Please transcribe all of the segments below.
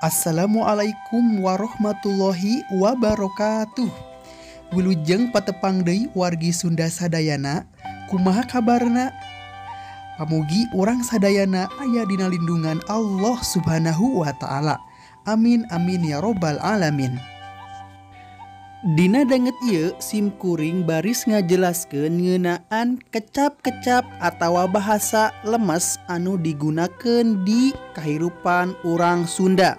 Assalamualaikum warahmatullahi wabarakatuh. Wilujeng patepang deui wargi Sunda sadayana, kumaha kabarna? Pamugi urang sadayana aya dina lindungan Allah Subhanahu wa taala. Amin amin ya robbal alamin. Dina danget ieu sim kuring baris ngajelaskeun ngeunaan kecap-kecap atawa bahasa lemes anu digunakeun di kahirupan urang Sunda.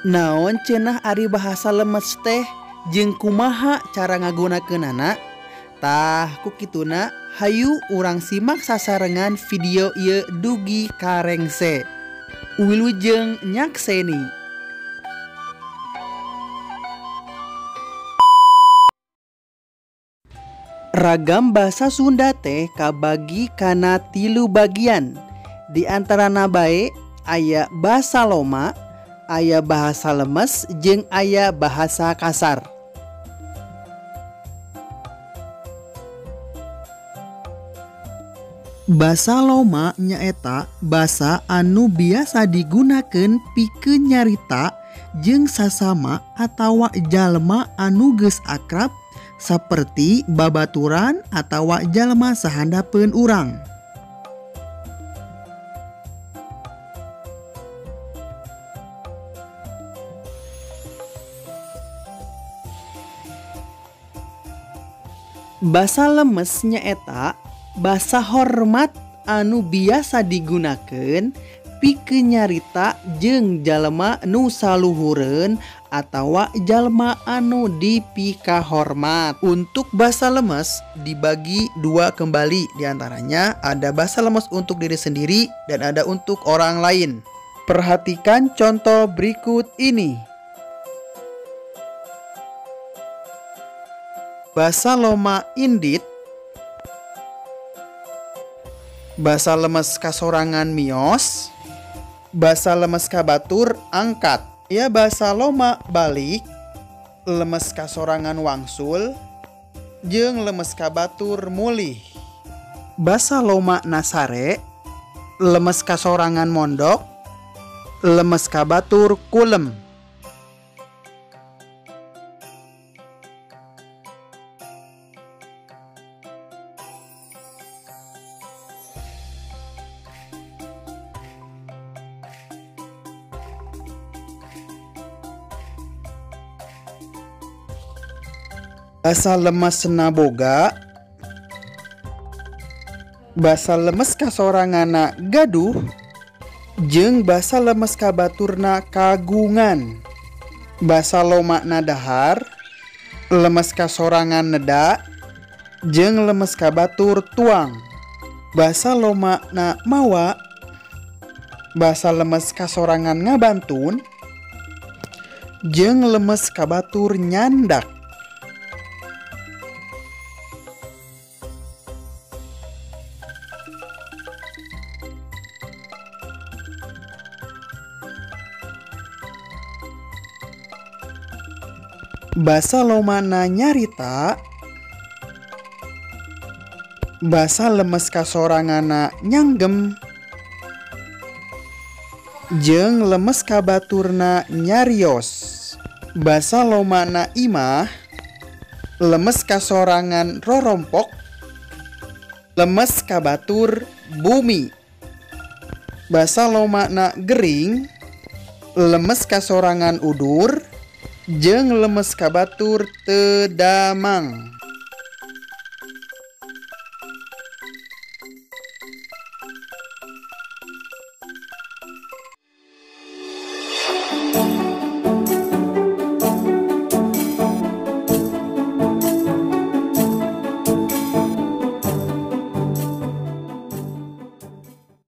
Naon cenah ari bahasa lemes teh jeung kumaha cara ngagunakeunana? Tah ku kituna hayu urang simak sasarengan video ieu dugi ka rengse. Wilujeng nyakseni. Ragam bahasa Sunda teh kabagi kana 3 bagian. Di antarana bae aya bahasa loma, aya bahasa lemes, jeung aya bahasa kasar. Basa loma nyaeta basa anu biasa digunakeun pikeun nyarita jeung sasama atawa jalma anu geus akrab saperti babaturan atawa jalma sahandapeun urang. Basa lemes nyaeta basa hormat anu biasa digunakeun pikeun nyarita jeung jalma nu saluhureun atawa jalma anu dipikahormat. Untuk bahasa lemes dibagi 2 kembali, diantaranya ada bahasa lemes untuk diri sendiri dan ada untuk orang lain. Perhatikan contoh berikut ini. Bahasa loma indit, bahasa lemes kasorangan mios, bahasa lemes kabatur angkat. Ya bahasa loma balik, lemes kasorangan wangsul, jeung lemes kabatur mulih. Bahasa loma nasare, lemes kasorangan mondok, lemes kabatur kulem. Bahasa lemes naboga, bahasa lemes kasorangana gaduh, jeung bahasa lemes kabaturna kagungan. Bahasa loma nadahar, lemes kasorangan neda, jeung lemes kabatur tuang. Bahasa loma na mawa, bahasa lemes kasorangan ngabantun, jeung lemes kabatur nyandak. Bahasa lomana nyarita, bahasa lemes kasorangana nyanggem, jeung lemes kabaturna nyarios. Bahasa lomana imah, lemes kasorangan rorompok, lemes kabatur bumi. Bahasa lomana gering, lemes kasorangan udur, jeung lemes kabatur teu damang.